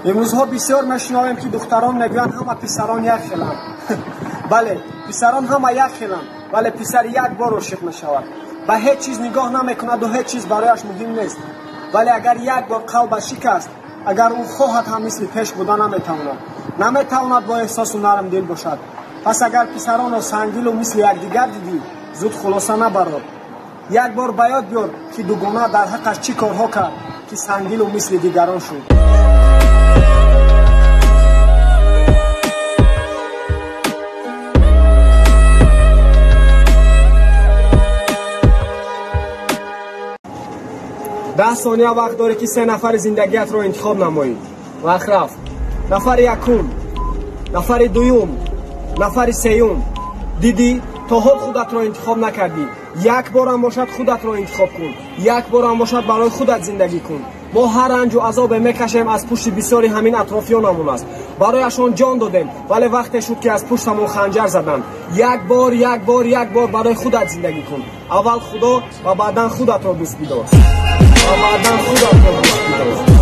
Имрӯзҳо бисёр мешунавем, ки духтарон мегӯянд ҳама писарон як хеланд. Бале, писарон ҳама як хеланд, вале писар як бор ошиқ мешавад. Ба ҳеҷ чиз нигоҳ намекунад ва ҳеҷ чиз барояш муҳим нест. Вале агар як бор қалбаш шикаст, агар ӯ хоҳад ҳам мисли пеш буда наметавонад. Наметавонад бо эҳсосу нармдил бошад. Пас агар писаронро сангдилу мисли якдигар дидӣ, зуд хулоса набарор. Як бор ба ёд биёр, ки дугона дар ҳаққаш чӣ корҳо кард, ки сангдилу мисли дигарон шуд. 10 сония вақт дорӣ, ки 3 нафари зиндагиятро интихоб намоӣ. Вақт рафт. Нафари якум, нафари дуюм, нафари сеюм. Дидӣ, то ҳол худатро интихоб накардӣ. Як борам бошад худатро интихоб кун. Як борам бошад барои худат зиндагӣ кун. Мо ҳар ранҷу азобе мекашем аз пушти бисёри ҳамин атрофиёнамон аст. Барояшон ҷон додем, вале вақте шуд, ки аз пуштамон ханҷар заданд. Як бор, як бор, як бор барои худат зиндагӣ кун. Аввал Худо ва баъдан худатро дӯст бидор. Ва баъдан худатро дӯст бидор.